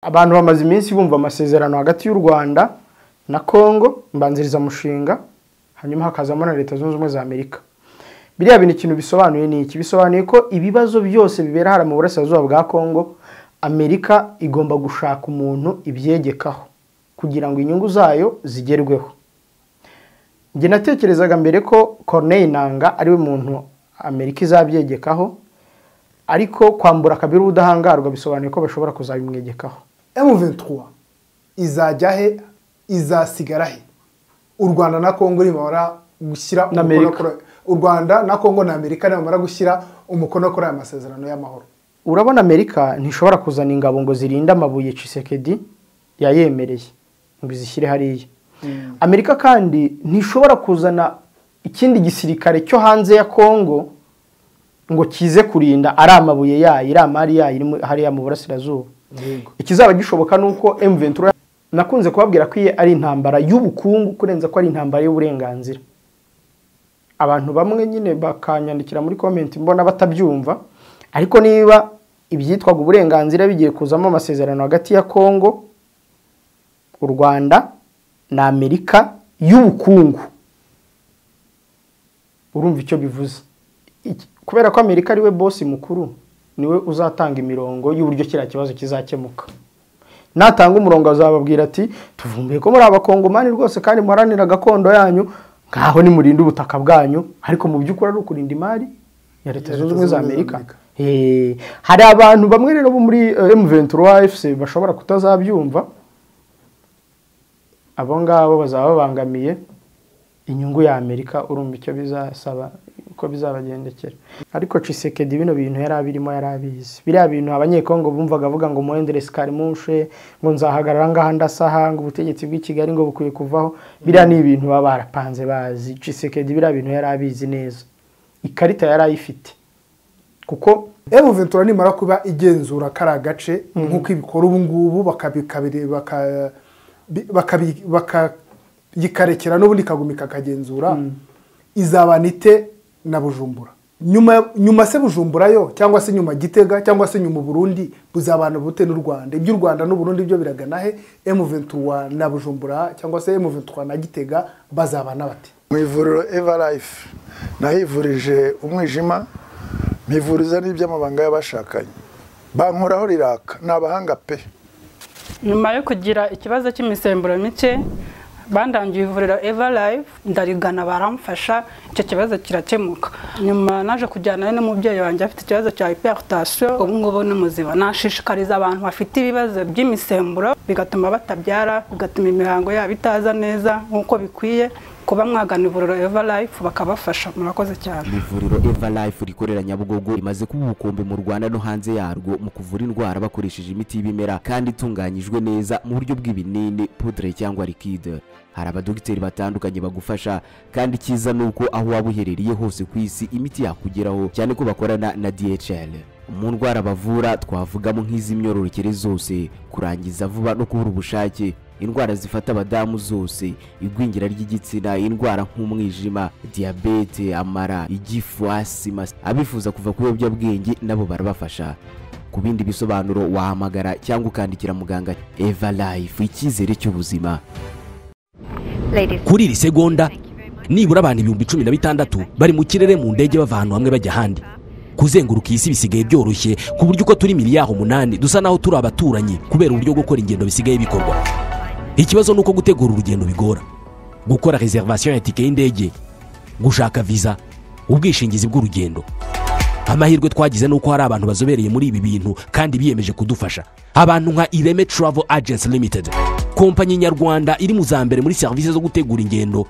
Abantu bamaze iminsi bumva amasezerano hagati y'u Rwanda na Congo mbanzirizamushinga, hanyuma hakazamo na Leta Zunze Ubumwe za Amerika. Biriya bintu ikintu bisobanuye ni iki? Bisobanuye ko ibibazo byose bibera hariya mu burasirazuba bwa Congo, Amerika igomba gushaka umuntu ibyegekaho kugira ngo inyungu zayo zigerweho. Njye natekerezaga mbere ko Corneille Nangaa ariwe muntu Amerika izabyegekaho, ariko kwambura Kabila ubudahangarwa bisobanuye ko bashobora kuzabimwegekaho. M23 izajya he? Izasigara he? U Rwanda na Congo nibamara gushyira Na umukono Amerika. U Rwanda na Congo na Amerika nibamara gushyira umukono kuri aya masezerano y'amahoro. Urabona, Amerika ntishobora kuzana ingabo ngo zirinde amabuye Tshisekedi yayemereye ngo izishyire hariya. Amerika kandi ntishobora kuzana ikindi gisirikare cyo hanze ya Congo ngo kize kurinda ari amabuye yayo, iri amari yayo iri hariya mu burasirazuba. Ikizaba gishoboka ni uko M23, nakunze kubabwira ko iyi ari intambara y'ubukungu kurenza ko ari intambara y'uburenganzira. Abantu bamwe nyine bakanyandikira muri comment mbona batabyumva, ariko niba ibyitwaga uburenganzira bigiye kuzamo amasezerano hagati ya Congo, u Rwanda na Amerika y'ubukungu, urumva icyo bivuze. Kubera ko Amerika ariwe boss mukuru, niwe uzatanga imirongo y'uburyo kiriya kibazo kizakemuka. Natanga umurongo azababwira ati: "Tuvumbuye ko muri Abakongomani rwose kandi muharanira gakondo yanyu, ngaho nimurinde ubutaka bwanyu," ariko mu by'ukuri ari ukurinda imari ya Leta Zunze Ubumwe za Amerika. Hari abantu bamwe rero bo muri M23 AFC bashobora kutazabyumva. Abo ngabo bazaba babangamiye inyungu ya Amerika. Urumva icyo bizasaba, uko bizabagendekera. Ariko Tshisekedi bino bintu yari abirimo, yari abizi. Biriya bintu Abanyekongo bumvaga avuga ngo "moindre escarmouche", ngo "nzahagarara ngaha ndasaha", ngo "ubutegetsi bw'i Kigali ngo bukwiye kuvaho", biriya ni ibintu baba barapanze bazi. Tshisekedi biriya bintu yari abizi neza, ikarita yari ayifite kuko M23 nimara kuba igenzura kariya gace nk'uko ibikora ubu ngubu, bakayikarekera n'ubundi ikaguma ikakagenzura, izabana ite na Bujumbura nyuma? Se Bujumbura yo, cyangwa se nyuma Gitega, cyangwa se nyuma Burundi buzabana bute n'u Rwanda? Iby'u Rwanda n'u Burundi byo biragana he? M23 na Bujumbura cyangwa se M23 na Gitega bazabana bate? Mu ivuriro Eva Life nahivurije umwijima, mpivuriza n'iby'amabanga y'abashakanye, bankoraho riraka, ni abahanga pe. Nyuma yo kugira ikibazo cy'imisemburo mike, bandangiye ivuriro Eva Life, ndarigana, baramfasha, icyo kibazo kirakemuka. Nyuma naje kujyana n'umubyeyi wanjye afite ikibazo cya hypertension, ubu ngubu ni muzima. Nashishikariza abantu bafite ibibazo by'imisemburo bigatuma batabyara, bigatuma imihango yabo itaza neza nk'uko bikwiye, kuba mwagana ivuriro Eva Life bakabafasha. Murakoze cyane. Ivuriro Eva Life rikorera Nyabugogo rimaze kuba ubukombe mu Rwanda no hanze yarwo mu kuvura indwara bakoresheje imiti y'ibimera kandi itunganyijwe neza mu buryo bw'ibinini, poudre cyangwa liquide. Hari abadogiteri batandukanye bagufasha, kandi icyiza ni uko aho waba uherereye hose ku isi imiti yakugeraho, cyane ko bakorana na DHL. Mu ndwara bavura twavugamo nk'iz'imyororokere zose, kurangiza vuba no kubura ubushake, indwara zifata abadamu zose, igwingira ry'igitsina, indwara nk'umwijima, diyabete, amara, igifu, asima. Abifuza kuva ku biyobyabwenge nabo barabafasha. Ku bindi bisobanuro wahamagara cyangwa ukandikira muganga. Eva Life, icyizere cy'ubuzima. Kuri iri segonda nibura abantu 16,000 bari mu kirere mu ndege, bava ahantu hamwe bajya ahandi. Kuzenguruka iyi si bisigaye byoroshye, ku buryo uko turi miliyari 8 dusa naho turi abaturanyi kubera uburyo gukora ingendo bisigaye bikorwa. Ikibazo ni uko gutegura urugendo bigora: gukora réservation ya tike y'indege, gushaka visa, ubwishingizi bw'urugendo. Amahirwe twagize ni uko hari abantu bazobereye muri ibi bintu kandi biyemeje kudufasha, abantu nka Ireme Travel Agency Limited, kompanyi nyarwanda iri mu za mbere muri serivisi zo gutegura ingendo,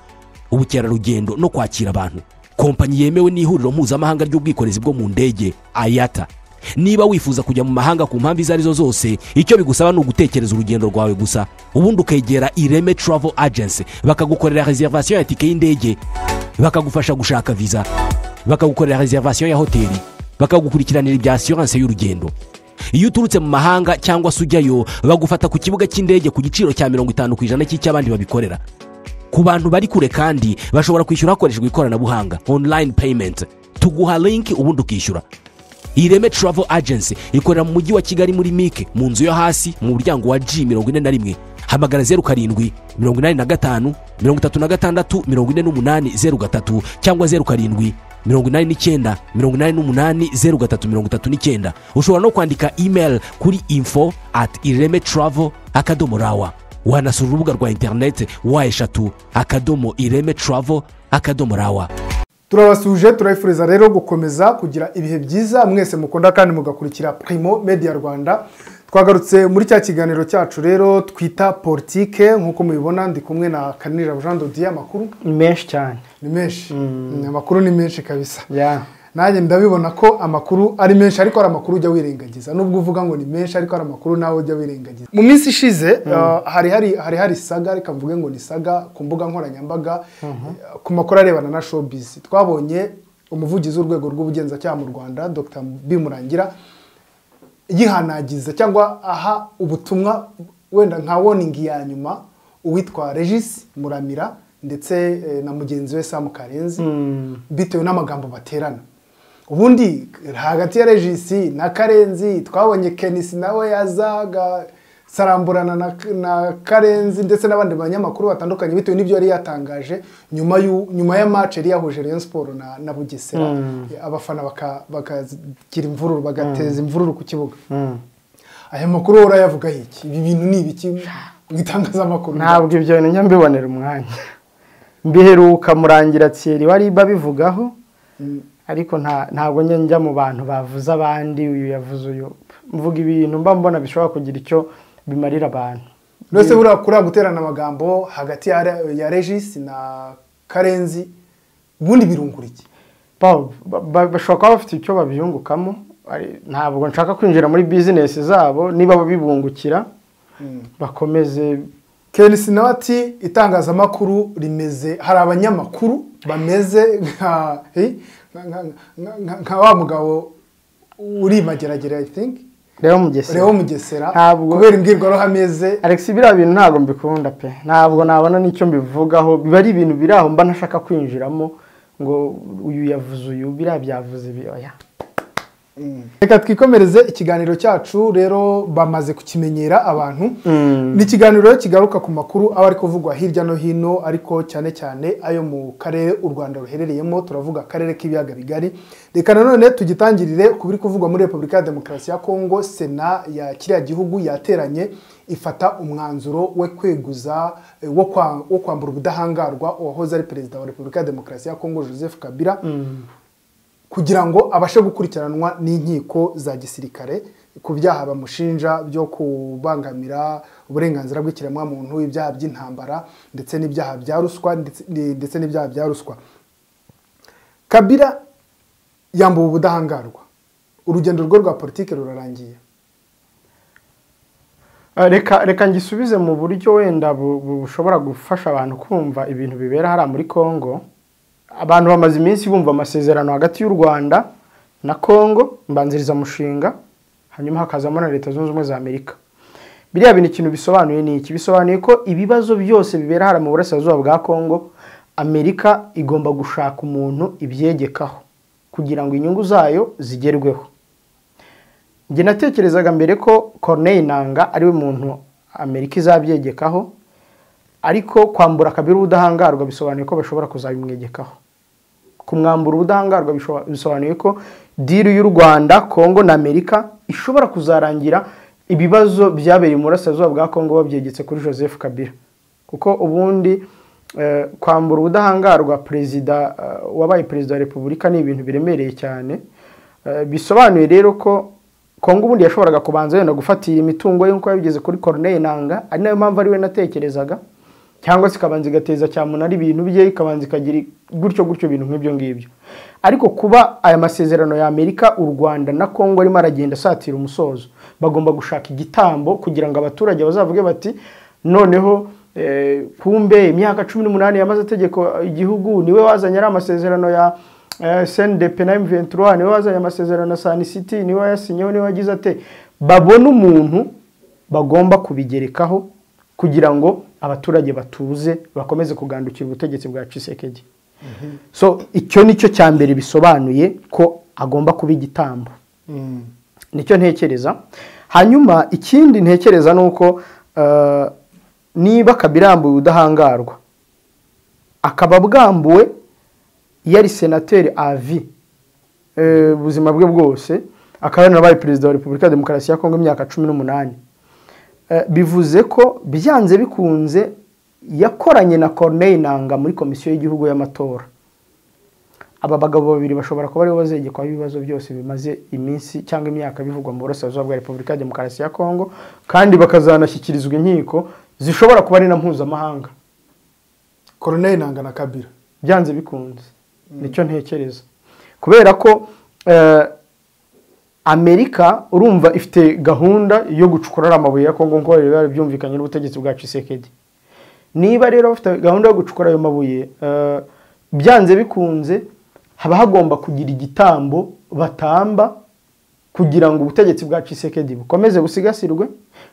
ubukerarugendo no kwakira abantu, kompanyi yemewe n'ihuriro mpuzamahanga ry'ubwikorezi bwo mu ndege, IATA. Niba wifuza kujya mu mahanga ku mpamvu izo arizo zose, icyo bigusaba ni ugutekereza urugendo rwawe gusa, ubundi ukegera Ireme Travel Agency bakagukorera réservation ya tike y'indege, bakagufasha gushaka visa, bakagukorera réservation ya hoteli, bakagukurikiranira ibya assurance y'urugendo. Iyo uturutse mu mahanga cyangwa se ujyayo, bagufata ku kibuga cy'indege ku giciro cya 50% cy'icy'abandi babikorera. Ku bantu bari kure kandi bashobora kwishyura hakoreshejwe ikoranabuhanga, online payment. Tuguha link ubundi ukishyura. Ireme Travel Agency ikorera mu mujyi wa Kigali muri Mike mu nzu yo hasi mu muryango wa G41. Hamagara 07 85 36 48 03 cyangwa 07 89 88 03 39. Ushobora no kwandika email kuri info@iremetravel.rawa. Wanasura urubuga rwa internet w3.iremetravel.rawa. Turabasuje, turabifuriza rero gukomeza kugira ibihe byiza mwese mukunda kandi mugakurikira Primo Media Rwanda. Twagarutse muri cya kiganiro cyacu rero twita politike. Nkuko mubibona ndi kumwe na Kanira Jean Dodier. Amakuru ni menshi cyane, ni menshi, amakuru ni menshi kabisa. Yeah. Nanjye ndabibona ko amakuru ari menshi, ariko ari amakuru ujya wirengagiza. Nubwo uvuga ngo ni menshi, ariko ari amakuru nawe ujya wirengagiza. Mu minsi ishize hari saga, reka mvuge ngo ni saga, ku mbuga nkoranyambaga, ku makuru arebana na showbiz. Twabonye umuvugizi w'urwego rw'ubugenzacyaha mu Rwanda Dr. Bimurangira yihanagiza cyangwa aha ubutumwa wenda nka warning ya nyuma uwitwa Regis Muramira ndetse na mugenzi we Sam Karenzi, bitewe n'amagambo baterana. Ubundi hagati ya Regis na Karenzi twabonye Kenisi nawe yazaga saramburana na Karenzi ndetse n'abandi banyamakuru batandukanye bitewe n'ibyo yari yatangaje nyuma ya match yari yahuje Rayon Sport na Bugesera, abafana bakagira imvururu, bagateza imvururu ku kibuga. Aya makuru urayavuga iki? Ibi bintu ni ibiki mu itangazamakuru? Ntabwo ibyo bintu njya mbibonera umwanya. Mbiheruka Murangira Thierry wari babivugaho, ariko ntabwo njya mu bantu bavuze abandi, uyu yavuze uyu. Mvuga ibintu mba mbona bishobora kugira icyo bimarira abantu. Nose buriya kuri guterana amagambo hagati ya Regis na Karenzi ubundi birungura iki? Bashobora kuba bafite icyo babyungukamo. Ntabwo nshaka kwinjira muri business zabo, niba babibungukira bakomeze. Kenisi nawe ati itangazamakuru rimeze, hari abanyamakuru bameze nka wa mugabo uri Mageragere, I think Leo Mugesera. Leo Mugesera, kubera imbwirwaruhame ze. Alex, biriya bintu ntabwo mbikunda pe, ntabwo nabona n'icyo mbivugaho. Biba ari ibintu biri aho mba ntashaka kwinjiramo ngo uyu yavuze uyu, biriya byavuze ibi, oya. Reka twikomereze ikiganiro cyacu rero, bamaze kukimenyera abantu. Ni ikiganiro kigaruka ku makuru aba ari kuvugwa hirya no hino, ariko cyane cyane ayo mu karere u Rwanda ruherereyemo. Turavuga akarere k'ibiyaga bigari. Reka nanone tugitangirire ku biri kuvugwa muri Repubulika ya Demokarasi ya Kongo. Sena ya kiriya gihugu yateranye ifata umwanzuro we kweguza, wo kwambura ubudahangarwa uwahoze ari perezida wa Repubulika ya Demokarasi ya Kongo Joseph Kabila, kugira ngo abashe gukurikiranwa n'inkiko za gisirikare ku byaha bamushinja byo kubangamira uburenganzira bw'ikiremwamuntu, ibyaha by'intambara ndetse n'ibyaha bya ruswa, ndetse n'ibyaha bya ruswa. Kabila yambuwe ubudahangarwa, urugendo rwe rwa politike rurarangiye. Reka ngisubize mu buryo wenda bushobora gufasha abantu kumva ibintu bibera hariya muri Kongo. Abantu bamaze iminsi bumva amasezerano hagati y'u Rwanda na Kongo, mbanziriza mushinga, hanyuma hakazamo na Leta Zunze Ubumwe za Amerika. Biriya bintu ikintu bisobanuye ni iki? Bisobanuye ko ibibazo byose bibera hariya mu burasirazuba bwa Kongo, Amerika igomba gushaka umuntu ibyegekaho kugira ngo inyungu zayo zigerweho. Njye natekerezaga mbere ko Corneille Nangaa ariwe muntu Amerika izabyegekaho, ariko kwambura Kabila ubudahangarwa bisobanuye ko bashobora kuzabimwegekaho. Kumwambura ubudahangarwa bisobanuye ko deal y'u Rwanda, Kongo na Amerika ishobora kuzarangira ibibazo byabereye mu burasirazuba bwa Kongo babyegetse kuri Joseph Kabila. Kuko ubundi kwambura ubudahangarwa perezida wabaye perezida wa Repubulika ni ibintu biremereye cyane. Bisobanuye rero ko Kongo ubundi yashoboraga kubanza yenda gufatira imitungo ye nkuko yabigeze kuri Corneille Nangaa, ari nayo mpamvu ari we natekerezaga, cyangwa se ikabanza igateza cyamunara ibintu bye, ikabanza ikagira gutyo gutyo ibintu nk'ibyo ngibyo. Ariko kuba aya masezerano ya Amerika, u Rwanda na Kongo arimo aragenda asatira umusozo, bagomba gushaka igitambo kugira ngo abaturage bazavuge bati noneho kumbe imyaka 18 yamaze ategeko igihugu niwe wazanye ari amasezerano ya SNDP na M23, niwe wazanye amasezerano na Sun City, niwe yasinyeho, niwe wagize ate. Babona umuntu bagomba kubigerekaho kugira ngo abaturage batuze bakomeze kugandukira ubutegetsi bwa Tshisekedi. So icyo nicyo cyambere bisobanuye ko agomba kuba igitambo. Nicyo ntekereza. Hanyuma ikindi ntekereza nuko niba Kabila yambuwe ubudahangarwa, akaba bwambuwe yari senateri à vie ubuzima bwe bwose, akaba yarabaye perezida wa Repubulika ya Demokarasi ya Kongo imyaka 18, bivuze ko byanze bikunze yakoranye na Corneille Nanga muri komisiyo y'igihugu y'amatora. Aba bagabo babiri bashobora kuba aribo bazegekwaho ibibazo byose bimaze iminsi cyangwa imyaka bivugwa mu burasirazuba bwa Repubulika ya Demokarasi ya Kongo, kandi bakazanashyikirizwa inkiko zishobora kuba ari na mpuzamahanga. Corneille Nanga na Kabila byanze bikunze, nicyo ntekereza, kubera ko Amerika urumva ifite gahunda yo gucukura amabuye ya Kongo nk'uko bari byumvikanye n'ubutegetsi bwa Tshisekedi. Niba rero bafite gahunda yo gucukura ayo mabuye, byanze bikunze haba hagomba kugira igitambo batamba kugira ngo ubutegetsi bwa Tshisekedi bukomeze busigasirwe,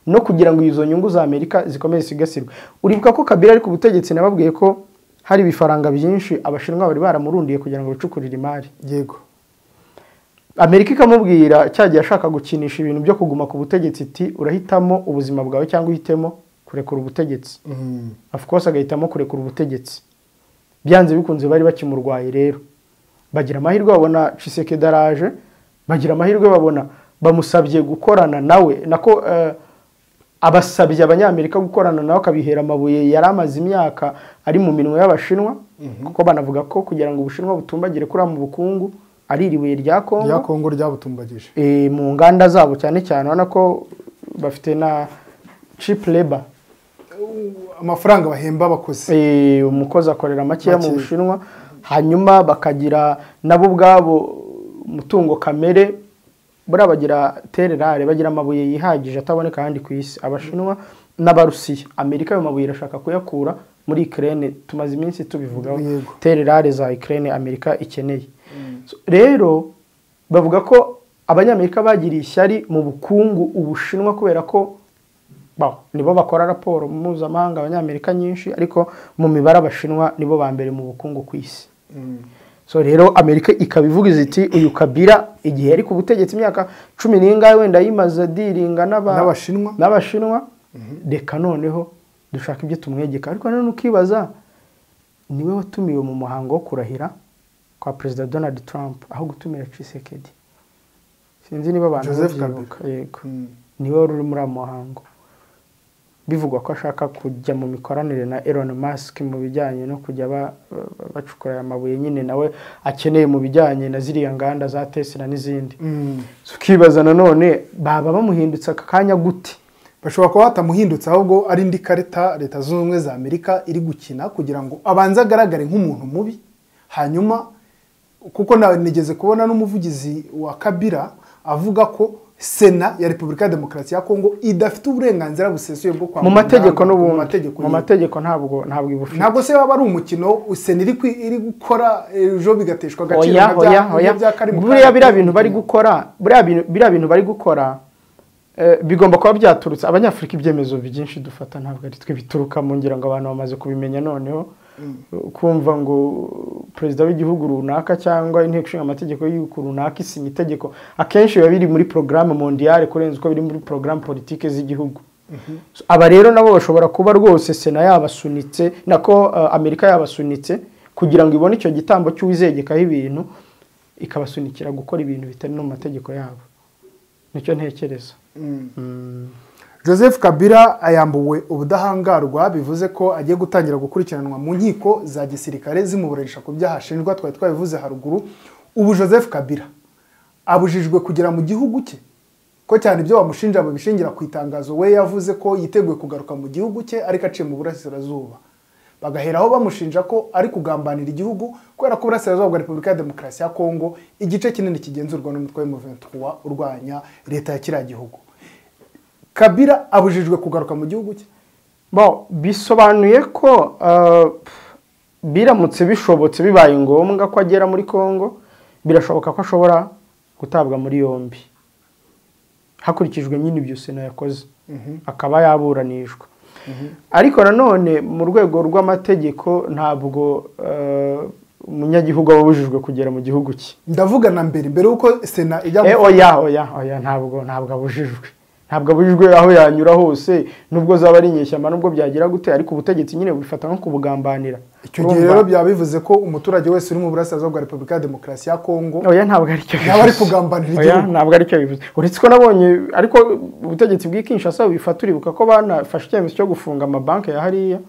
no kugira ngo izo nyungu za Amerika zikomeze zisigasirwe. Uribuka ko Kabila ari ku butegetsi nababwiye ko hari ibifaranga byinshi Abashinwa bari baramurundiye kugira ngo bicukurire imari. Yego. Amerika ikamubwira cyagiye ashaka gukinisha ibintu byo kuguma ku butegetsi iti urahitamo ubuzima bwawe cyangwa uhitemo kurekura ubutegetsi. Of course agahitamo kurekura ubutegetsi. Byanze bikunze bari bakimurwaye rero. Bagira amahirwe babona Tshisekedi araje, bagira amahirwe babona bamusabye gukorana nawe, nako abasabye Abanyamerika gukorana nawe akabihera amabuye yari amaze imyaka ari mu minwe y'Abashinwa, kuko banavuga ko kugira ngo Ubushinwa butumbagire kuri mu bukungu ari iribuye rya Kongo, rya Kongo ryabutumbagije mu nganda zabo cyane cyane, urabona ko bafite na cheap labor, amafaranga bahemba abakozi, umukozi akorera makeya mu Bushinwa, hanyuma bakagira nabo ubwabo umutungo kamere, buriya bagira terre rare, bagira amabuye yihagije ataboneka ahandi ku isi, Abashinwa n'Abarusiya. Amerika ayo mabuye irashaka kuyakura muri Ukraine, tumaze iminsi tubivugaho, terre rare za Ukraine Amerika ikeneye. Rero bavuga ko Abanyamerika bagiriye ishyari mu bukungu Ubushinwa kubera ko nibo bakora raporo mpuzamahanga Abanyamerika nyinshi, ariko mu mibare Abashinwa nibo ba mbere mu bukungu ku isi. So rero Amerika ikabivuga iti uyu Kabila igihe yari ku butegetsi imyaka 10 n'ingahe wenda yimaze diringa n'Abashinwa, reka noneho dushaka ibyo tumwegeka. Ariko none ukibaza niwe watumiwe mu muhango wo kurahira kwa Perezida Donald Trump aho gutumira Tshisekedi. Sinzi niba abantu babyibuka. Yego, niwe wari uri muri uwo muhango. Bivugwa ko ashaka kujya mu mikoranire na Elon Musk mu bijyanye no kujya bacukura amabuye nyine nawe akeneye mu bijyanye na ziriya nganda za Tesla n'izindi. Ukibaza nanone baba bamuhindutse aka kanya gute? Bashobora kuba batamuhindutse, ahubwo ari indi karita Leta Zunze Ubumwe za Amerika iri gukina kugira ngo abanze agaragare nk'umuntu mubi, hanyuma kuko nawe nigeze kubona n'umuvugizi wa Kabila avuga ko Sena ya Repubulika ya Demokarasi ya Kongo idafite uburenganzira busesuye bwo kwamamaza mu mategeko n'ubundi mu mategeko ntabwo ibufite. Ntabwo se waba ari umukino Sena iri gukora ejo bigateshwa agaciro bya Karimu. Buriya biriya bintu bari gukora, biriya bintu bari gukora bigomba kuba byaturutse Abanyafurika. Ibyemezo byinshi dufata ntabwo ari twe bituruka mu ngira ngo abantu bamaze kubimenya noneho, kumva ngo perezida w'igihugu runaka cyangwa inteko ishinga amategeko y'uko runaka isinya itegeko, akenshi biba biri muri programme mondiale kurenza uko biri muri programme politique z'igihugu. Aba rero nabo bashobora kuba rwose Sena yabasunitse, nako Amerika yabasunitse kugira ngo ibone icyo gitambo cy'uwizegekaho ibintu, ikabasunikira gukora ibintu bitari no mu mategeko yabo. Nicyo ntekereza. Joseph Kabila ayambuwe ubudahangarwa, bivuze ko agiye gutangira gukurikiranwa mu nkiko za gisirikare zimuburanisha ku byaha ashinjwa, twari twabivuze haruguru. Ubu Joseph Kabila abujijwe kugera mu gihugu cye, ko cyane ibyo bamushinja babishingira ku itangazo we yavuze ko yiteguye kugaruka mu gihugu cye ariko aciye mu burasirazuba, bagaheraho bamushinja ko ari kugambanira igihugu kubera ko uburasirazuba bwa Repubulika ya Demokarasi ya Kongo igice kinini kigenzurwa n'umutwe wa M23 urwanya leta ya kiriya gihugu. Kabila abujijwe kugaruka mu gihugu cye. Bon, bisobanuye ko biramutse bishobotse bibaye ngombwa ko agera muri Kongo, birashoboka ko ashobora gutabwa muri yombi hakurikijwe nyine ibyo Sena yakoze, akaba yaburanishwa. Ariko nanone mu rwego rw'amategeko ntabwo umunyagihugu aba abujijwe kugera mu gihugu cye. Ndavuga na mbere uko Sena ijya oya ntabwo abujijwe, ntabwo abujijwe aho yanyura hose, nubwo zaba ari inyeshyamba, nubwo byagira gute, ariko ubutegetsi nyine bufata nko kubugambanira. Icyo gihe rero byaba bivuze ko umuturage wese uri mu burasirazuba bwa Repubulika ya Demokarasi ya Kongo oya ntabwo ari cyo yaba ari kugambanira igihugu. Ntabwo ari cyo bivuze, uretse ko nabonye ariko ubutegetsi bw'i Kinshasa bifata, uribuka ko banafashe icyemezo cyo gufunga amabanki ya hariya.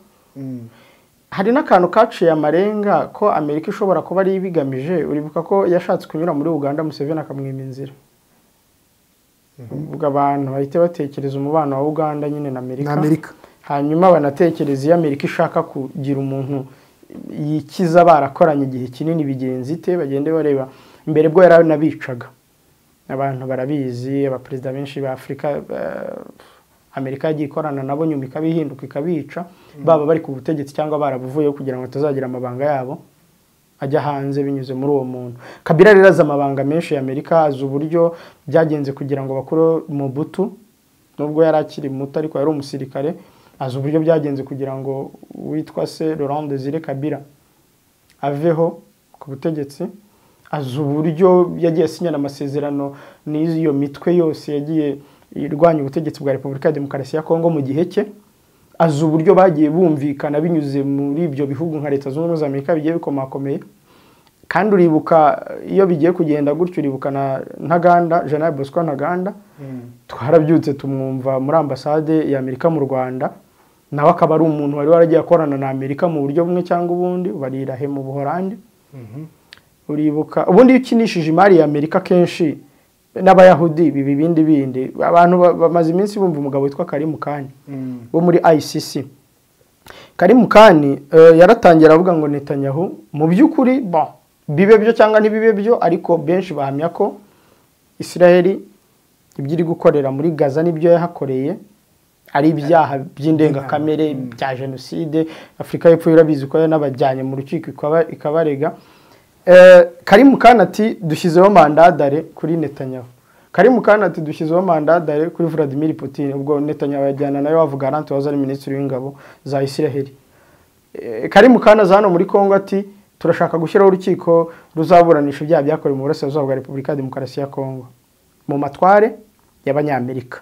Hari n'akantu kaciye amarenga ko Amerika ishobora kuba ari ibigamije. Uribuka ko yashatse kunyura muri Uganda, Museveni akamwima inzira. Ubwo abantu bahita batekereza umubano wa Uganda nyine na Amerika, hanyuma banatekereza iyo Amerika ishaka kugira umuntu yikiza barakoranye igihe kinini bigenzi ite, bagende bareba. Mbere bwo yaranabicaga, abantu barabizi, abaperezida benshi ba Afurika Amerika yagiye ikorana nabo nyuma ikabihinduka ikabica, baba bari ku butegetsi cyangwa barabuvuyeho kugira ngo batazagira amabanga yabo ajya hanze binyuze muri uwo muntu. Kabila rero azi amabanga menshi ya Amerika, azi uburyo byagenze kugira ngo bakure Mobutu nubwo yari akiri muto ariko yari umusirikare, azi uburyo byagenze kugira ngo witwa se Laurent Desire Kabila aveho ku butegetsi, azi uburyo yagiye asinyana amasezerano n'iyo mitwe yose yagiye irwanya ubutegetsi bwa Repubulika ya Demokarasi ya Kongo mu gihe cye, azi uburyo bagiye bumvikana binyuze muri ibyo bihugu nka Leta Zunze Ubumwe za Amerika bigiye bikomakomeye. Kandi uribuka iyo bigiye kugenda gutyo, uribuka na Ntaganda, General Bosco Ntaganda, twarabyutse tumwumva muri ambasade ya Amerika mu Rwanda, nawe akaba ari umuntu wari waragiye akorana na Amerika mu buryo bumwe cyangwa ubundi, barirahe mu Buholandi. Uribuka ubundi iyo ukinishije imari ya Amerika kenshi n'abayahudi bibi bindi bindi, abantu bamaze iminsi bumva umugabo witwa Karim Khan wo muri ICC. Karim Khan yaratangira avuga ngo Netanyahu mu by'ukuri bon bibe byo cyangwa ntibibe byo, ariko benshi bahamya ko Israeli ibyo iri gukorera muri Gaza n'ibyo yahakoreye ari ibyaha by'indengakamere bya jenoside. Afurika y'Epfo irabizi ko yanabajyanye mu rukiko ikabarega. Karim Khan ati dushyizeho mandadare kuri Netanyahu. Karim Khan ati dushyizeho mandadare kuri Vladimir Putin. Ubwo Netanyahu yajyana nayo wavuga Garant waza ari minisitiri w'ingabo za Israel. Karim Khan aza hano muri Kongo ati turashaka gushyiraho urukiko ruzaburanisha ibyaha byakorewe mu burasirazuba bwa Repubulika ya Demokarasi ya Kongo mu matware y'Abanyamerika.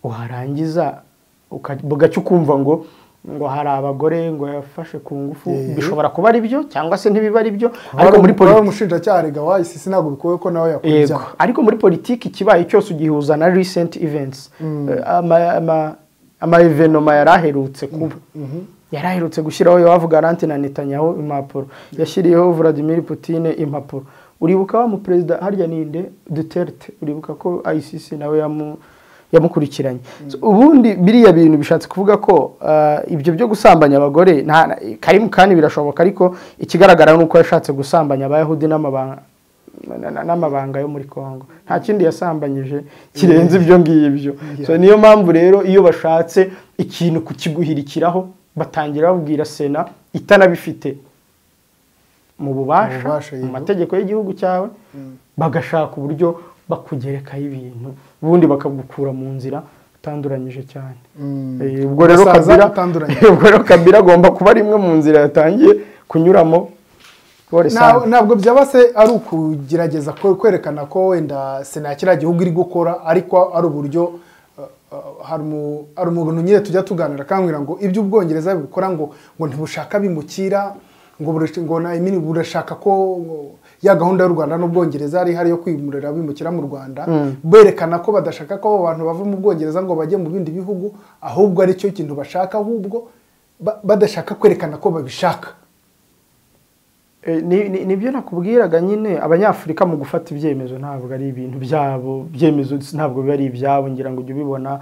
Uharangiza bugacya ukumva ngo hari abagore ngo yafashe ku ngufu, bishobora kuba ari byo cyangwa se ntibiba ari byo, ariko muri politiki umushinjacyaha rega wa ICC ntabwo bikowe ko nawe yakora ibyaha. Ariko muri politiki kibaye cyose ugihuza na recent events, ama evenoma yaraherutse kuba, yaraherutse gushyiraho Yoav Gallant na Netanyahu impapuro, yashyiriyeho Vladimir Putin impapuro. Uribuka wa mu perezida harya ninde Duterte, uribuka ko ICC nawe yamukurikiranye. Ubundi biriya bintu bishatse kuvuga ko ibyo byo gusambanya abagore Karim Khan birashoboka, ariko ikigaragara nuko yashatse gusambanya abayahudi n'amabanga yo muri Kongo, nta kindi yasambanyije kirenze ibyo ngibyo. So niyo mpamvu rero iyo bashatse ikintu kukiguhirikiraho batangira babwira Sena itanabifite mu bubasha mu mategeko y'igihugu cyawe, bagashaka uburyo bakugerekaho ibintu ubundi bakagukura mu nzira utanduranyije cyane. Ubwo rero Kabila agomba kuba ari imwe mu nzira yatangiye kunyuramo. Ntabwo byaba se ari ukugerageza kwerekana ko wenda Sena kiriya gihugu iri gukora, ariko ari uburyo hari umuntu nyine tujya tuganira akambwira ngo ibyo Ubwongereza bikora ngo ntibushaka bimukira, ngo burashaka ko ya gahunda y'u Rwanda n'Ubwongereza ari hari yo kwimurira bimukira mu Rwanda, berekana ko badashaka ko abantu bava mu Bwongereza ngo bajye mu bindi bihugu, ahubwo ari cyo kintu bashaka, ahubwo badashaka kwerekana ko babishaka. Nibyo nakubwiraga nyine, Abanyafurika mu gufata ibyemezo ntabwo ari ibintu byabo, ibyemezo ntabwo biba ari ibyabo. Ngira ngo ujye ubibona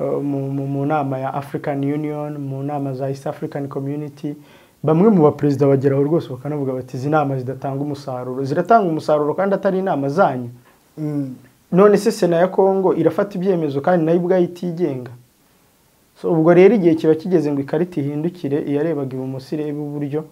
mu nama ya African Union, mu nama za East African Community, bamwe mu baperezida bageraho rwose bakanavuga bati izi nama zidatanga umusaruro, ziratanga umusaruro kandi atari inama zanyu. None se Sena ya Kongo irafata ibyemezo kandi nayo ubwayo itigenga. So ubwo rero igihe kiba kigeze ngo ikarita ihindukire, iyarebaga ibumoso irebe iburyo,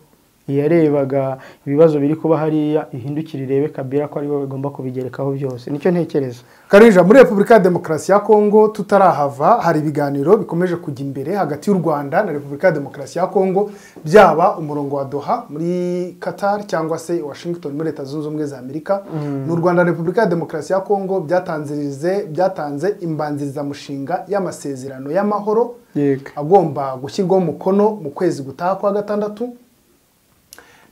Yarebaga ibibazo biri kuba hariya, ihindukire irebe Kabila ko ariwe bagomba kubigerekaho byose. Nicyo ntekereza. Karinja, muri Repubulika ya Demokarasi ya Kongo tutarahava, hari ibiganiro bikomeje kujya imbere hagati y'u Rwanda na Repubulika ya Demokarasi ya Kongo, byaba umurongo wa Doha muri Qatar cyangwa se Washington muri Leta Zunze Ubumwe za Amerika. N'u Rwanda na Repubulika ya Demokarasi ya Kongo byatanze imbanzirizamushinga y'amasezerano y'amahoro agomba gushyirwaho umukono mu kwezi gutaha kwa gatandatu,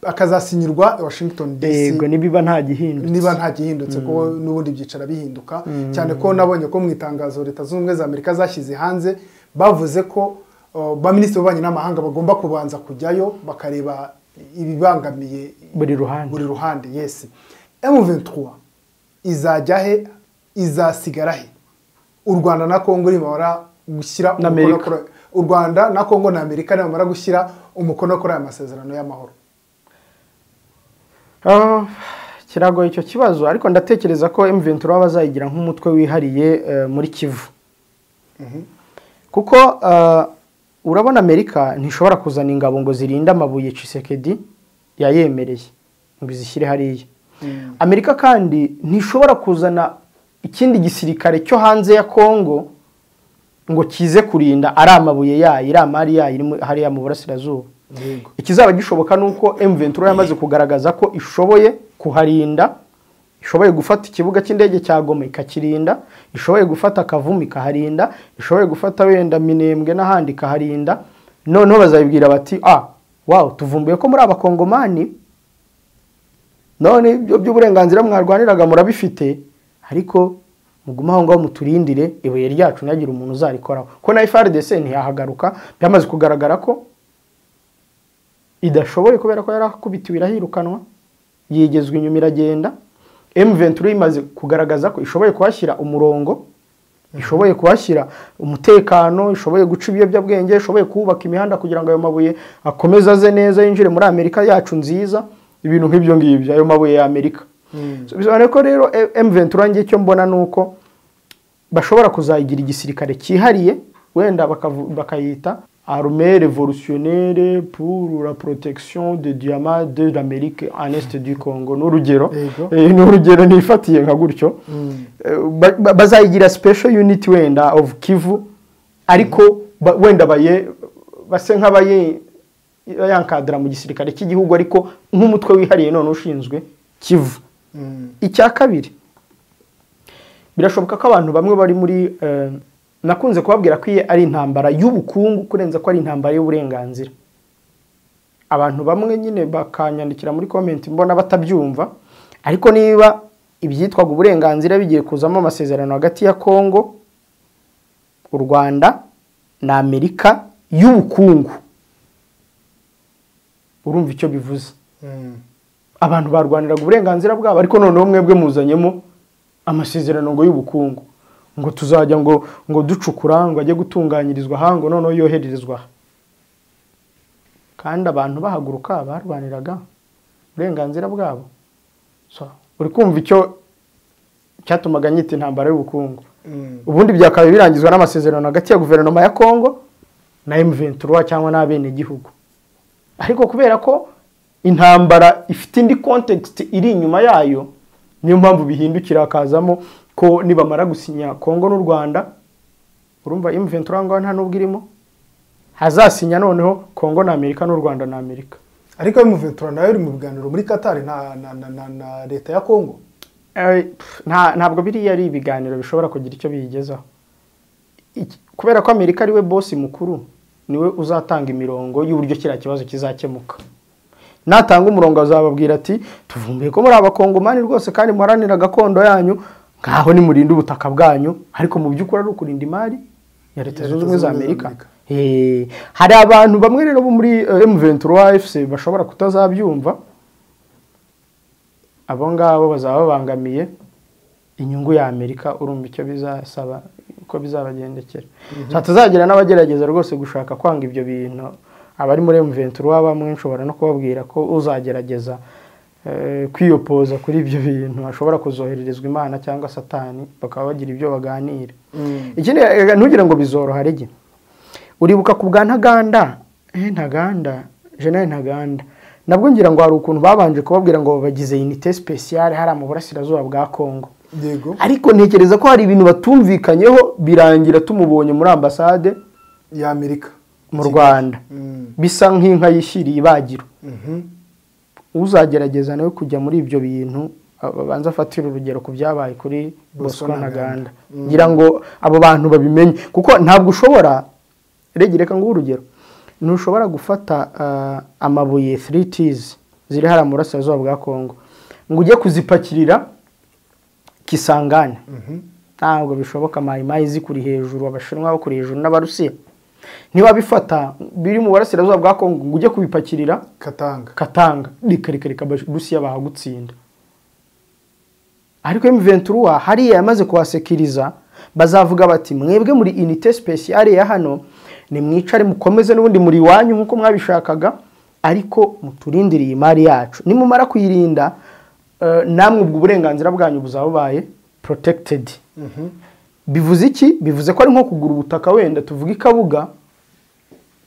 akazasinyirwa Washington DC. Yego, nibiba nta gihindutse. Niba nta gihindutse, ko n'ubundi byicara bihinduka. Cyane ko nabonye ko mu itangazo Leta Zunze Ubumwe za Amerika zashyize hanze, bavuze ko ba minisitiri b'ububanyi n'amahanga bagomba kubanza kujyayo bakareba ibibangamiye buri ruhande. Buri ruhande, yes. M23 izajya he, izasigara he? U Rwanda na Kongo nibamara gushyira umukono kuri, U Rwanda na Kongo na Amerika nibamara gushyira umukono kuri aya masezerano y'amahoro. Kiragoye icyo kibazo, ariko ndatekereza ko M23 bazayigira nk'umutwe wihariye muri Kivu. Kuko urabona Amerika ntishobora kuzana ingabo ngo zirinde amabuye Tshisekedi yayemereye ngo izishyire hariya. Amerika kandi ntishobora kuzana ikindi gisirikare cyo hanze ya Kongo ngo kize kurinda ari amabuye yayo, iri amari yayo iri hariya mu burasirazuba. Ikizaba gishoboka nuko M23 yamaze kugaragaza ko ishoboye kuharinda, ishoboye gufata ikibuga cy'indege cya Goma ikakirinda, ishoboye gufata Kavumu ikaharinda, ishoboye gufata wenda Minembwe n'ahandi ikaharinda. Noneho bazabibwira bati wow, tuvumbuye ko muri abakongomani, none ibyo by'uburenganzira mwarwaniraga murabifite, ariko mugume aho ngaho muturindire ibuye ryacu ntihagire umuntu uzarikoraho. Ko na FARDC ntiyahagaruka, byamaze kugaragara ko idashoboye kubera ko yarakubitiwe irahirukanwa, yigezwe inyuma iragenda. M23 imaze kugaragaza ko ishoboye kuhashyira umurongo, ishoboye kuhashyira umutekano, ishoboye guca ibiyobyabwenge, ishoboye kubaka imihanda kugira ngo ayo mabuye akomeze aze neza yinjire muri Amerika yacu nziza, ibintu nk'ibyo ngibyo, ayo mabuye ya Amerika. So, bisobanuye ko rero M23 ngiye icyo mbona nuko bashobora kuzayigira igisirikare cyihariye, wenda bakayita Armée révolutionnaire pour la protection des diamants de l'Amérique en est du Congo. N'urugero, n'urugero nifatiye nka gutyo. Bazayigira special unit wenda of Kivu, ariko wenda baye base nkabaye yankadra mu gisirikare cy'igihugu, ariko nk'umutwe wihariye none ushinzwe Kivu. Icya kabiri, birashoboka ko abantu bamwe bari muri nakunze kubabwira ko iyi ari intambara y'ubukungu kurenza ko ari intambara y'uburenganzira. Abantu bamwe nyine bakanyandikira muri comment mbona batabyumva, ariko niba ibyitwaga uburenganzira bigiye kuzamo amasezerano hagati ya Kongo, u Rwanda na Amerika y'ubukungu, urumva icyo bivuze. Abantu barwaniraga uburenganzira bwabo, ariko noneho mwebwe muzanyemo amasezerano ngo y'ubukungu, ngo tuzajya ngo ducukura, ngo ajye gutunganyirizwa aha, ngo noneho yohererezwa aha. Kandi abantu bahaguruka barwaniraga uburenganzira bwabo. So, uri kumva icyo cyatumaga nyita intambara y'ubukungu. Ubundi byakabaye birangizwa n'amasezerano hagati ya guverinoma ya Kongo na M23 cyangwa n'abenegihugu. Ariko kubera ko intambara ifite indi context iri inyuma yayo, niyo mpamvu bihindukira hakazamo ko nibamara gusinya Kongo n'u Rwanda, urumva M23 ngo nta nubwo irimo, hazasinya noneho Kongo na Amerika n'u Rwanda na Amerika. Ariko M23 nayo iri mu biganiro muri Qatar na leta ya Kongo. Ntabwo biriya ari ibiganiro bishobora kugira icyo biyigezaho. Kubera ko Amerika ariwe boss mukuru, niwe uzatanga imirongo y'uburyo kiriya kibazo kizakemuka. Natanga umurongo azababwira ati tuvumbuye ko muri abakongomani rwose kandi muharanira gakondo yanyu, ngaho ni murinde ubutaka bwanyu, ariko mu by'ukuri ari ukurinda imari ya Leta Zunze Ubumwe za Amerika. Hari abantu bamwe rero bo muri M23 FC bashobora kutazabyumva, abo ngabo bazaba babangamiye inyungu ya Amerika, urumva icyo bizasaba uko bizabagendekera. Hatazagira n'abagerageza rwose gushaka kwanga ibyo bintu. Abari muri M23 bamwe nshobora no kubabwira ko uzagerageza kwiyopoza kuri ibyo bintu ashobora kuzohererezwa Imana cyangwa Satani, bakaba bagira ibyo baganira. Ikindi ntugire ngo bizoroha rege. Uribuka ku bwa Ntaganda, Ntaganda, General Ntaganda Nabwo ngira ngo hari ukuntu babanje kubabwira ngo bagize unité spéciale hari mu burasirazuba bwa Kongo. Yego. Ariko ntekereza ko hari ibintu batumvikanyeho, birangira tumubonye muri ambasade ya Amerika mu Rwanda. Bisa nk'inka yishyiriye ibagiro. Uzagerageza nawe kujya muri ibyo bintu abanza afatira urugero ku byabaye kuri Bosco Ntaganda. Ngira ngo abo bantu babimenye, kuko ntabwo ushobora, reka nguhe urugero, ntushobora gufata amabuye 3Ts ziri hariya mu burasirazuba bwa Kongo ngo ujye kuzipakirira Kisangani. Ntabwo bishoboka. Mayimayi zikuri hejuru, Abashinwa bakuri hejuru n'Abarusiya. Niba bifata biri mu burasirazuba bwa Kongo ngo ujye kubipakirira Katanga, reka Abarusiya bahagutsinda. Ariko M23 hariya yamaze kuhasekiriza, bazavuga bati mwebwe muri unité spéciale ya hano nimwicare mukomeze n'ubundi muri iwanyu nk'uko mwabishakaga, ariko muturindiriye imari yacu. Nimumara kuyirinda, namwe ubwo uburenganzira bwanyu buzaba bubaye protected. Bivuze iki? Bivuze ko ari nko kugura ubutaka, wenda tuvuga i Kabuga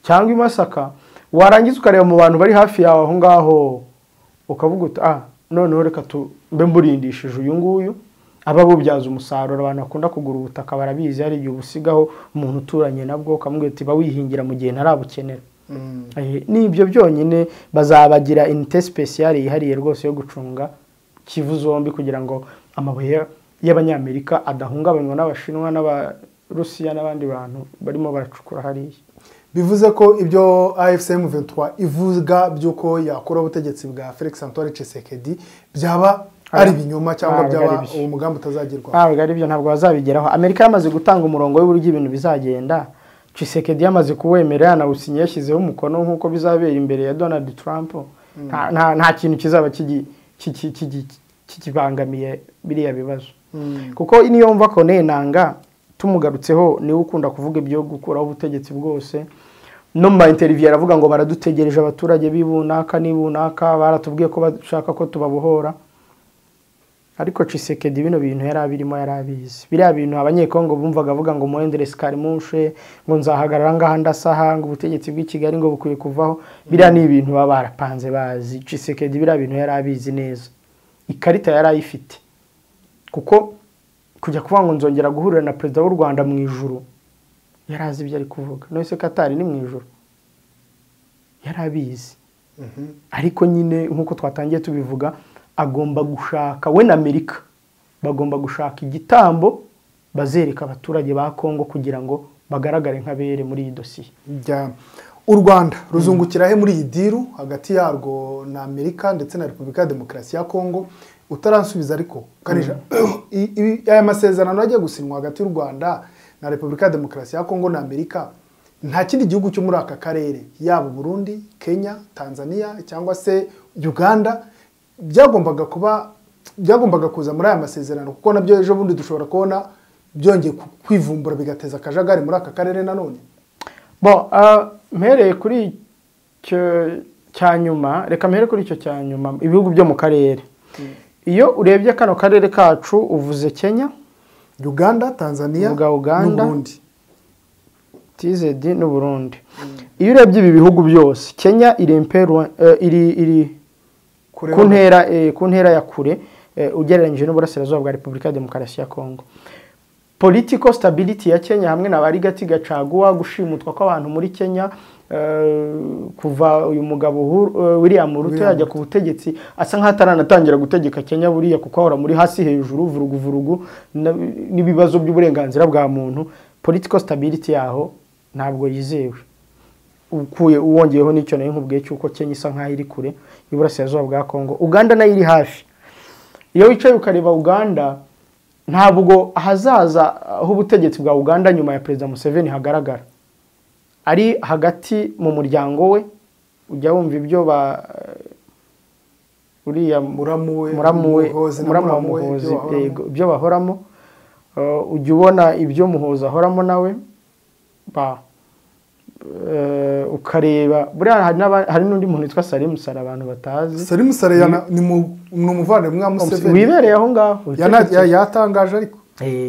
cyangwa i Masaka, warangiza ukareba mu bantu bari hafi yawe aho ngaho ukavuga uti noneho reka mbe mburindishije uyu nguyu, aba bubyaza umusaruro. Abantu bakunda kugura ubutaka barabizi, hari igihe ubusigaho umuntu uturanye nabwo ukamubwira uti ba wihingira mu gihe ntarabukenera. N'ibyo byonyine bazabagira unité spéciale yihariye rwose yo gucunga Kivu zombi, kugira ngo amabuye y'Abanyamerika adahungabanywa n'Abashinwa n'Abarusiya n'abandi bantu barimo baracukura hariya. Bivuze ko ibyo AFC M23 ivuga by'uko yakora ubutegetsi bwa Felix Antoine Tshisekedi byaba ari ibinyoma, cyangwa byaba uwo mugambi utazagerwaho? Ntabwo ari byo, ntabwo bazabigeraho. Amerika yamaze gutanga umurongo w'uburyo ibintu bizagenda, Tshisekedi yamaze kuwemera, yanawusinye, yashyizeho umukono nk'uko bizabera imbere ya Donald Trump. Nta kintu kizaba kikibangamiye biriya bibazo. Kuko niyo mva ko Nanga tumugarutseho, niwe ukunda kuvuga ibyo gukuraho ubutegetsi bwose. No mu ma interview aravuga ngo baradutegereje abaturage b'ibunaka n'ibunaka, baratubwiye ko bashaka ko tubabohora. Ariko Tshisekedi bino bintu yari abirimo, yari abizi. Biriya bintu Abanyekongo bumvaga avuga ngo moindre escarmouche, ngo nzahagarara ngaha ndasaha, ngo ubutegetsi bw'i Kigali ngo bukwiye kuvaho, biriya ni ibintu baba barapanze bazi. Tshisekedi biriya bintu yari abizi neza, ikarita yari ayifite. Kuko kujya kuvuga ngo nzongera guhurira na perezida w'u Rwanda mu ijuru, yari azi ibyo ari kuvuga. None se Katari ni mu ijuru? Yari abizi. Ariko nyine nk'uko twatangiye tubivuga, agomba gushaka, we na Amerika bagomba gushaka igitambo bazereka abaturage ba Kongo kugira ngo bagaragare nk'abere muri iyi dosiye. U Rwanda ruzungukira he muri iyi diru hagati yarwo na Amerika ndetse na Repubulika ya Demokarasi ya Kongo? Utaransubiza ariko Kanija, aya masezerano agiye gusinywa hagati y'u Rwanda na Repubulika ya Demokarasi ya Kongo na Amerika, nta kindi gihugu cyo muri aka karere, yaba Burundi, Kenya, Tanzania cyangwa se Uganda, byagombaga kuza muri aya masezerano? Kuko nabyo ejo bundi dushobora kubona byongeye kwivumbura bigateza akajagari muri aka karere nanone. Bon, mpereye kuri icyo cya nyuma, reka mpere kuri icyo cya nyuma, ibihugu byo mu karere. Iyo urebye kano karere kacu, uvuze Kenya, Uganda, Tanzania, n'Uburundi, TZD n'Uburundi. Iyo urebye ibi bihugu byose, Kenya iri iri ku ntera ya kure ugereranyije n'uburasirazuba bwa Repubulika ya Demokarasi ya Kongo. Political stability ya Kenya hamwe na Barigati Gachagua, gushimutwa kw'abantu muri Kenya kuva uyu mugabo William Ruto yajya ku butegetsi, asa nk'ataranatangira gutegeka Kenya buriya, kuko ahora muri hasi hejuru vurugu vurugu n'ibibazo by'uburenganzira bwa muntu. Political stability yaho ntabwo yizewe. Ukuye uwongeyeho n'icyo nayo nkubwiye cy'uko Kenya isa nk'aho iri kure y'uburasirazuba bwa Kongo. Uganda nayo iri hafi. Iyo wicaye ukareba Uganda, ntabwo ahazaza h'ubutegetsi bwa Uganda nyuma ya Perezida Museveni hagaragara. Ari hagati mu muryango we, ujya wumva ibyo ba uriya muramu we Muhoozi ibyo bahoramo, ujya ubona ibyo Muhoozi ahoramo nawe ba ukareba buriya hari n'undi muntu witwa Salim Sara abantu batazi. Salim Sara ni umuvandimwe wa Museveni wibereye aho ngaho, yatangaje ariko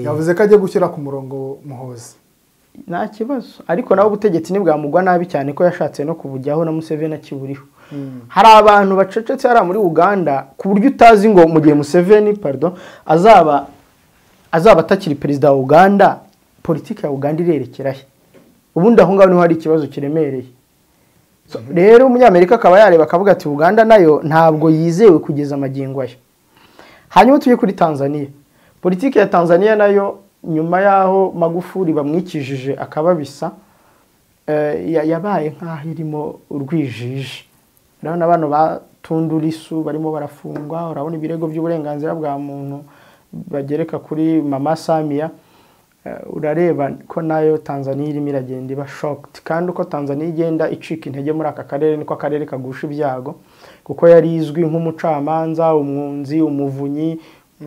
yavuze ko agiye gushyira ku murongo Muhoozi, nta kibazo. Ariko nawe ubutegetsi ntibwamugwa nabi cyane ko yashatse no kubujyaho na Museveni akiburiho. Hari abantu bacecetse hariya muri Uganda ku buryo utazi ngo mu gihe Museveni pardon azaba atakiri perezida wa Uganda, politiki ya Uganda irerekera he? Ubundi aho ngaho niho hari ikibazo kiremereye. So, rero umunyamerika akaba yareba akavuga ati Uganda nayo ntabwo yizewe kugeza amagingo aya. Hanyuma tujye kuri Tanzania. Politiki ya Tanzania nayo nyuma yaho Magufuli bamwikijije akababisa, yabaye nkaho irimo urwijiji. Urabona bano ba Tundu Lissu barimo barafungwa, urabona ibirego by'uburenganzira bwa muntu bagereka kuri Mama Samia. Urareba ko nayo Tanzania irimo iragenda iba shocked, kandi uko Tanzania igenda icika intege muri aka karere niko akarere kagusha ibyago, kuko yari izwi nk'umucamanza, umwunzi, umuvunyi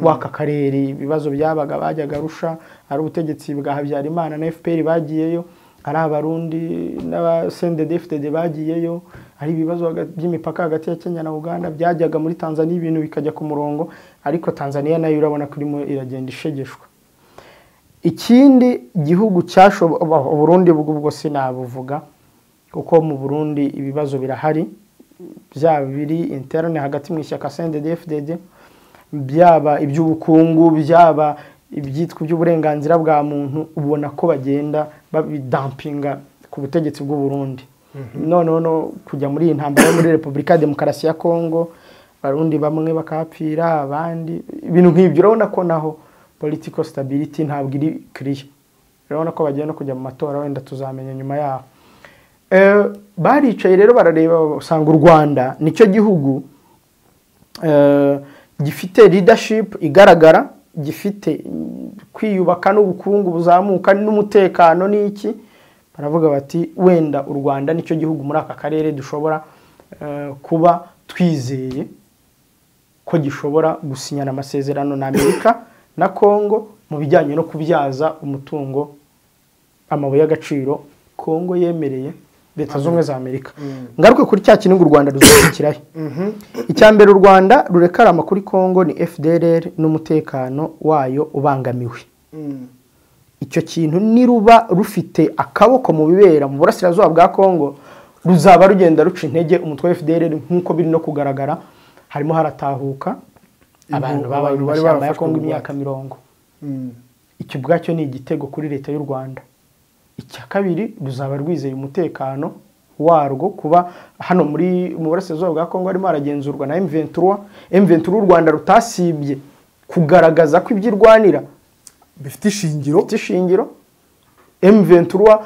w'aka karere. Ibibazo byabaga bajyaga Arusha, ari ubutegetsi bwa Habyarimana na FPR bagiyeyo, ari abarundi n'aba CNDD-FDD bagiyeyo, ari ibibazo by'imipaka hagati ya Kenya na Uganda byajyaga muri Tanzania, ibintu bikajya ku murongo. Ariko Tanzania nayo urabona ko irimo iragenda ishegeshwa. Ikindi gihugu Burundi bwo sinabuvuga, kuko mu Burundi ibibazo birahari, byaba biri interne hagati mu ishyaka CNDD-FDD, byaba iby'ubukungu, byaba ibyitwa by'uburenganzira bwa muntu, ubona ko bagenda babidampinga ku butegetsi bw'u Burundi. Noneho no kujya muri iyi ntambara muri Repubulika ya Demokarasi ya Kongo, Barundi bamwe bakapfira abandi, ibintu nk'ibyo. Urabona ko naho political stability ntabwo iri clear. Urabona ko bagiye no kujya mu matora, wenda tuzamenya nyuma yaho. Baricaye rero barareba, usanga u Rwanda nicyo gihugu gifite leadership igaragara, gifite kwiyubaka n'ubukungu buzamuka n'umutekano n'iki. Baravuga bati wenda u Rwanda nicyo gihugu muri aka karere dushobora kuba twizeye ko gishobora gusinyana amasezerano na Amerika na Kongo mu bijyanye no kubyaza umutungo amabuye y'agaciro Kongo yemereye Leta Zunze za Amerika. Ngaruke kuri cya kintu u Rwanda ruzakirahe. Icya mbere u Rwanda rurekarama kuri Kongo ni FDLR n'umutekano wayo ubangamiwe. Icyo kintu niruba rufite akaboko mu bibera mu burasirazuba bwa Kongo, ruzaba rugenda ruca intege umutwe wa FDLR nk'uko biri no kugaragara. Harimo haratahuka abantu babaye mu mashyamba ya Kongo imyaka 40. Icyo ubwacyo ni igitego kuri leta y'u Rwanda. Icya kabiri, ruzaba rwizeye umutekano warwo kuba hano muri mu burasirazuba bwa Kongo harimo haragenzurwa na M23. M23 u Rwanda rutasibye kugaragaza ko ibyirwanira bifite ishingiro, bifite ishingiro. M23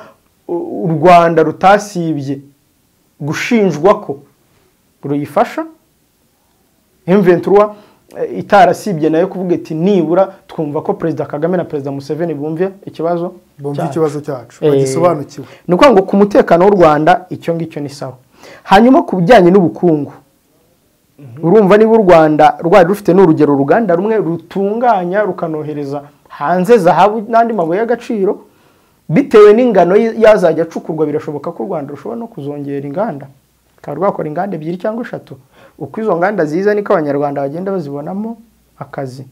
u Rwanda rutasibye gushinjwa ko ruyifasha. M23 itarasibye nayo kuvuga iti nibura twumva ko Perezida Kagame na Perezida Museveni bumve ikibazo cyacu, bagisobanukiwe. Ni ukuvuga ngo ku mutekano w'u Rwanda icyo ngicyo ni sawa. Hanyuma ku bijyanye n'ubukungu, urumva niba u Rwanda rwari rufite n'urugero uruganda rumwe rutunganya rukanohereza hanze zahabu n'andi mabuye y'agaciro, bitewe n'ingano yazajya acukurwa, birashoboka ko u Rwanda rushobora no kuzongera inganda, rukaba rwakora inganda 2 cyangwa 3. Uko izo nganda ziza niko abanyarwanda bagenda bazibonamo akazi,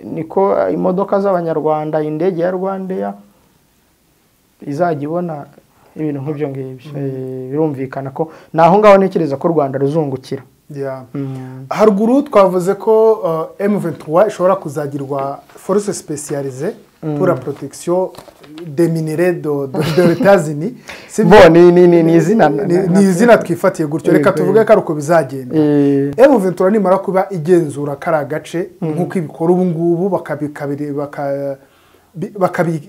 niko imodoka z'abanyarwanda, indege ya Rwandair izajya ibona ibintu nk'ibyo ngibyo. Birumvikana ko naho ngaho ntekereza ko u Rwanda ruzungukira. Haruguru twavuze ko M23 ishobora kuzagirwa force spécialisée pour la protection des minerais de l'États-Unis. Bo ni izina, ni izina twifatiye gutyo, reka tuvuge ko aruko bizagenda. M23 nimara kuba igenzura kara gace nkuko ibikora ubu ngubu,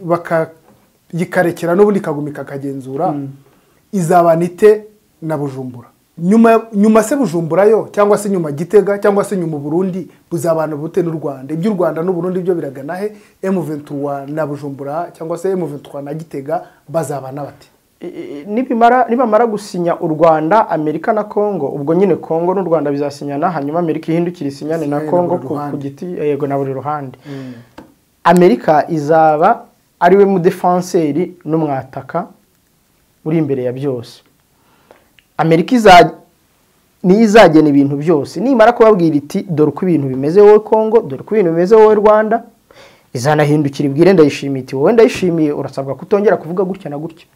bakabikarekera n'ubundi kagumika kagenzura, izabanite na Bujumbura. Nyuma se Bujumbura yo, cyangwa se nyuma Gitega, cyangwa se nyuma Burundi buzabana bute n'u Rwanda? Ibyo Rwanda n'u Burundi byo biragana he? M23 na Bujumbura cyangwa se M23 na Gitega bazabana bate? Nibamara gusinya u Rwanda, Amerika na Kongo, ubwo nyine Kongo n'u Rwanda bizasinyana, hanyuma Amerika ihindukira isinyane na Kongo ku giti, yego, na buri ruhande. Amerika izaba ariwe mu defenseur n'umwataka uri imbere ya byose. Amerika niyo izagena ibintu byose. Nimara kubabwira iti dore uko ibintu bimeze wowe Kongo, dore uko ibintu bimeze wowe Rwanda, izanahindukira ibwire Ndayishimiye iti wowe Ndayishimiye urasabwa kutongera kuvuga gutya na gutya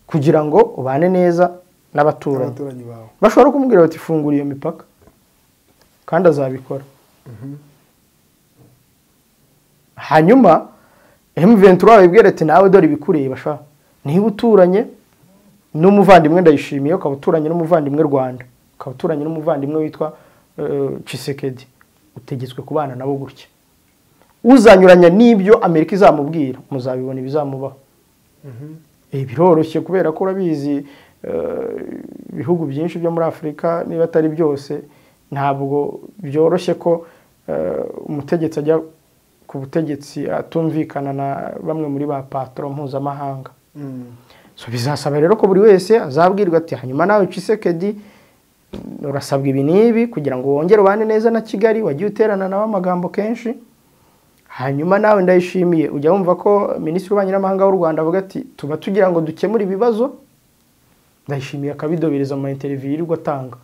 kugira ngo ubane neza n'abaturanyi bashobora kumubwira bati fungura iyo mipaka kandi azabikora. Hanyuma M23 babibwira ati nawe dore ibikureba sha, niba uturanye n'umuvandimwe Ndayishimiye, ukaba uturanye n'umuvandimwe Rwanda, ukaba uturanye n'umuvandimwe witwa Tshisekedi, utegetswe kubana nabo gutya. Uzanyuranya n'ibyo Amerika izamubwira muzabibona ibizamubaho. Biroroshye kubera ko urabizi ibihugu byinshi byo muri Afurika niba atari byose ntabwo byoroshye ko umutegetsi ajya ku butegetsi atumvikana na bamwe muri ba patron mpuzamahanga. So bizasaba rero ko buri wese azabwirwa ati hanyuma nawe Tshisekedi urasabwa ibi n'ibi kugira ngo wongere ubane neza na Kigali wagiye uterana nawe amagambo kenshi. Hanyuma nawe Ndayishimiye ujya wumva ko minisitiri w'ububanyi n'amahanga w'u Rwanda avuga ati tuba tugira ngo dukemure ibibazo, Ndayishimiye akabidobereza mu interview yirirwa atanga.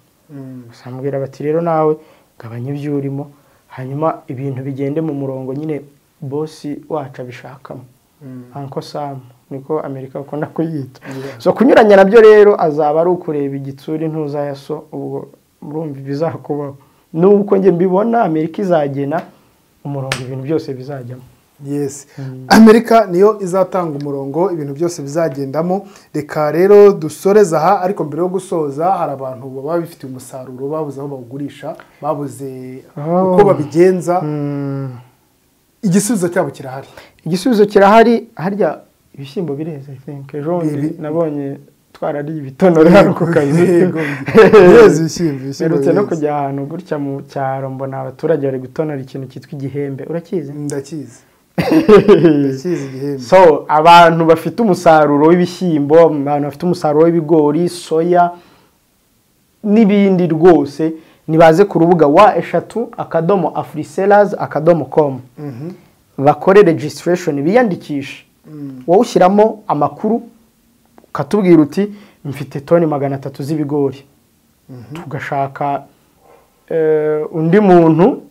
Samubwira bati rero nawe gabanya ibyo urimo hanyuma ibintu bigende mu murongo nyine bosi wacu abishakamo. Uncle Sam niko Amerika bakunda kuyita. So kunyuranya nabyo rero azaba ari ukureba igitsuri ntuza ya so, ubwo murumva bizakubaho. Nuko nge mbibona Amerika izagena umurongo ibintu byose bizajyamo. Yes. Amerika niyo izatanga umurongo ibintu byose bizagendamo. Reka rero dusoreza aha, ariko mbere yo gusoza hari abantu baba bifite umusaruro babuze aho bawugurisha, babuze uko babigenza. Igisubizo cyabo kirahari. Igisubizo kirahari. Harya ibishyimbo bireze I think ejo nabonye twarari ibitonore hano ku kazi. Bireze ibishyimbo. Mperutse no kujya ahantu gutya mu cyaro mbona abaturage bari gutonora ikintu cyitwa igihembe. Urakizi? Ndakizi. Ndakizi igihembe. So abantu bafite umusaruro w'ibishyimbo, abantu bafite umusaruro w'ibigori, soya n'ibindi rwose nibaze ku rubuga wa 3.afrisellers.com bakore registration biyandikishe. Wowe ushyiramo amakuru ukatubwira uti mfite toni 300 z'ibigori, tugashaka undi muntu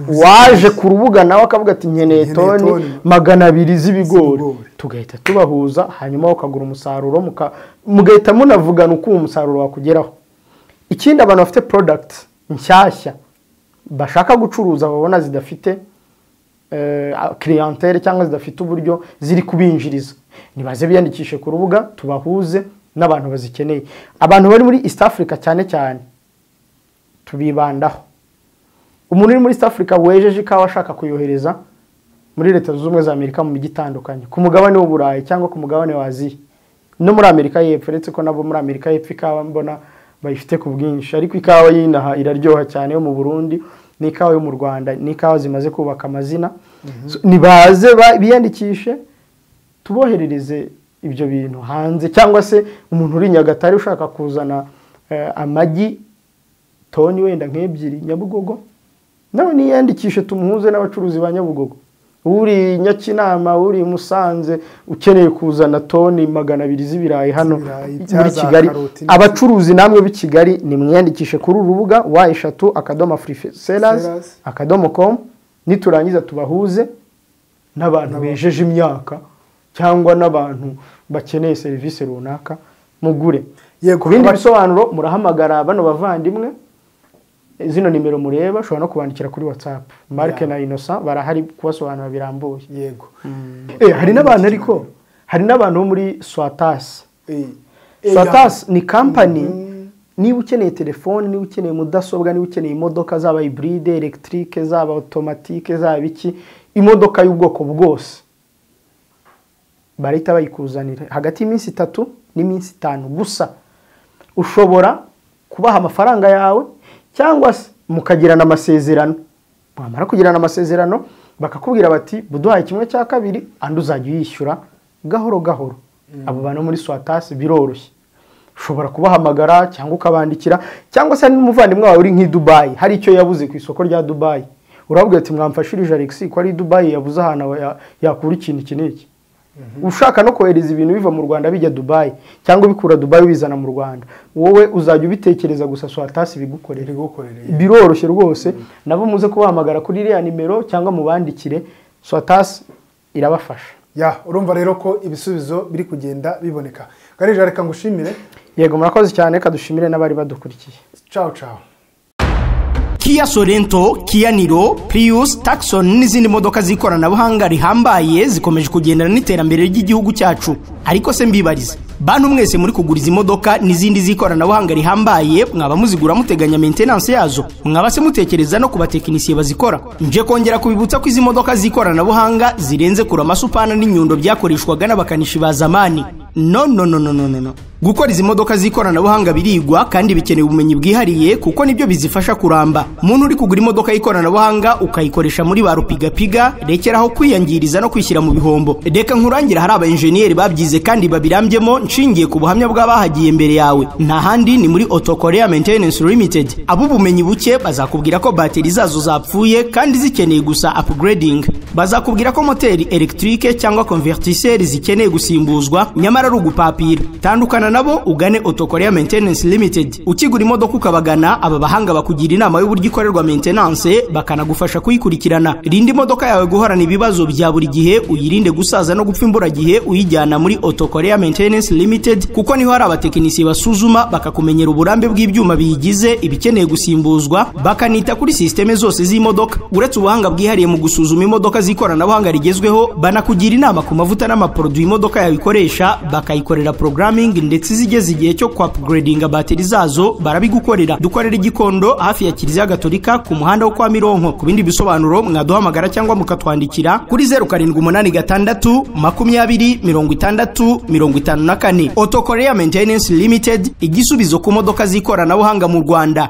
waje ku rubuga nawe akavuga ati nkeneye toni 200 z'ibigori, tugahita tubahuza hanyuma ukagura umusaruro mugahita munavugana uko umusaruro wakugeraho. Ikindi abantu bafite product nshyashya bashaka gucuruza babona zidafite clientele cyangwa zidafite uburyo ziri kubinjiriza, nibaze biyandikishe ku rubuga tubahuze n'abantu bazikeneye. Abantu bari muri East Africa cyane cyane tubibandaho. Umuntu uri muri East Africa wejeje ikawa ashaka kuyohereza muri Leta Zunze Ubumwe za Amerika mu mijyi itandukanye, ku mugabane w'Uburayi cyangwa ku mugabane wa Aziya no muri Amerika y'Epfo, uretse ko nabo muri Amerika y'Epfo ikawa mbona bayifite ku bwinshi, ariko ikawa y'inaha iraryoha cyane yo mu Burundi n'ikawa yo mu Rwanda n'ikawa zimaze kubaka amazina. Nibaze biyandikishe tuboherereze ibyo bintu hanze, cyangwa se umuntu uri Nyagatare ushaka kuzana amagi toni wenda nk'ebyiri Nyabugogo nawe niyandikishe tumuhuze n'abacuruzi ba Nyabugogo. Uri Nyakinama, uri Musanze ukeneye kuzana toni 200 z'ibirayi hano muri Kigali, abacuruzi namwe b'i Kigali nimwiyandikishe kuri urubuga wa 3.afrisellers.com niturangiza tubahuze n'abantu bejeje imyaka cyangwa n'abantu bakeneye serivisi runaka mugure. Ku bindi bisobanuro murahamagara bano bavandimwe zino nimero mureba, ushobora no kubandikira kuri WhatsApp. Mark na Innocent barahari kubasobanura birambuye. Yego. Hari n'abantu ariko hari n'abantu bo muri Swatas. Swatas ni company, niba ukeneye telefone, niba ukeneye mudasobwa, niba ukeneye imodoka zaba hybride, electrique, zaba automatique, zaba iki, imodoka y'ubwoko bwose barita bayikuzanira hagati y'iminsi 3 n'iminsi 5 gusa. Ushobora kubaha amafaranga yawe cyangwa se mukagirana amasezerano. Mwamara kugirana amasezerano bakakubwira bati buduhaye 1/2 andi uzajya uyishyura gahoro gahoro. Abo bantu muri Swatas biroroshye, ushobora kubahamagara cyangwa ukabandikira, cyangwa se n'umuvandimwe wawe uri nk'i Dubai hari icyo yabuze ku isoko rya Dubai, urabwira ati mwamfashirije Alex ko ari Dubai yabuze ahantu yakura ikintu iki n'iki. Ushaka no kohereza ibintu biva mu Rwanda bijya Dubai cyangwa ubikura Dubai ubizana mu Rwanda, wowe uzajya ubitekereza gusa Swatas bigukorera. Biroroshye rwose. Nabo muze kubahamagara kuri iriya nimero cyangwa mubandikire, Swatas irabafasha. Ya, urumva rero ko ibisubizo biri kugenda biboneka. Garija reka ngushimire. Yego, murakoze cyane, reka dushimire n'abari badukurikiye. Ciao ciao. Kia Sorento, Kia Niro, Prius, Tucson n'izindi modoka z'ikoranabuhanga rihambaye zikomeje kugendana n'iterambere ry'igihugu cyacu. Ariko se mbibarize, bantu mwese muri kugura izi modoka n'izindi z'ikoranabuhanga rihambaye, mwaba muzigura muteganya maintenance yazo? Mwaba se mutekereza no ku batekinisiye bazikora? Nje kongera kubibutsa ko izi modoka z'ikoranabuhanga zirenze kure amasupana n'inyundo byakoreshwaga n'abakanishi ba zamani. No, no, no, no, no, no, no. Gukora izi modoka z'ikoranabuhanga birigwa kandi bikeneye ubumenyi bwihariye, kuko nibyo bizifasha kuramba. Muntu uri kugura imodoka y'ikoranabuhanga ukayikoresha muri ba rupigapiga, rekeraho kwiyangiriza no kwishyira mu bihombo. Reka nkurangira hari aba enjeniyeri babyize kandi babirambyemo, nshingiye ku buhamya bw'abahagiye mbere yawe. Nta handi ni muri Auto Korea Maintenance Limited. Ab'ubumenyi buke bazakubwira ko bateri zazo zapfuye kandi zikeneye gusa upgrading. Bazakubwira ko moteri electrique cyangwa convertisseur zikeneye gusimbuzwa, nyamara ari ugupapira. Tandukana nabo ugane Auto Korea Maintenance Limited. Ukigura imodoka ukabagana, aba bahanga bakugira inama y'uburyo ikorerwa maintenance, bakanagufasha kuyikurikirana. Rinda imodoka yawe guhorana ibibazo bya buri gihe, uyirinde gusaza no gupfa imburagihe uyijyana muri Auto Korea Maintenance Limited, kuko niho hari abatekinisiye basuzuma bakakumenyera uburambe bw'ibyuma biyigize, ibikeneye gusimbuzwa, bakanita kuri systeme zose z'imodoka. Uretse ubuhanga bwihariye mu gusuzuma imodoka z'ikoranabuhanga rigezweho, banakugira inama ku mavuta n'amaproduit imodoka yawe ikoresha, bakayikorera programming, ndetse zigeze igihe cyo ku upgradinga bateri zazo barabigukorera. Dukorera Igikondo hafi ya Kiliziya Gatolika ku muhanda wo kwa Mironko. Ku bindi bisobanuro mwaduhamagara cyangwa mukatwandikira kuri 0786 20 60 54. Auto Korea Maintenance Limited, igisubizo ku modoka z'ikoranabuhanga mu Rwanda.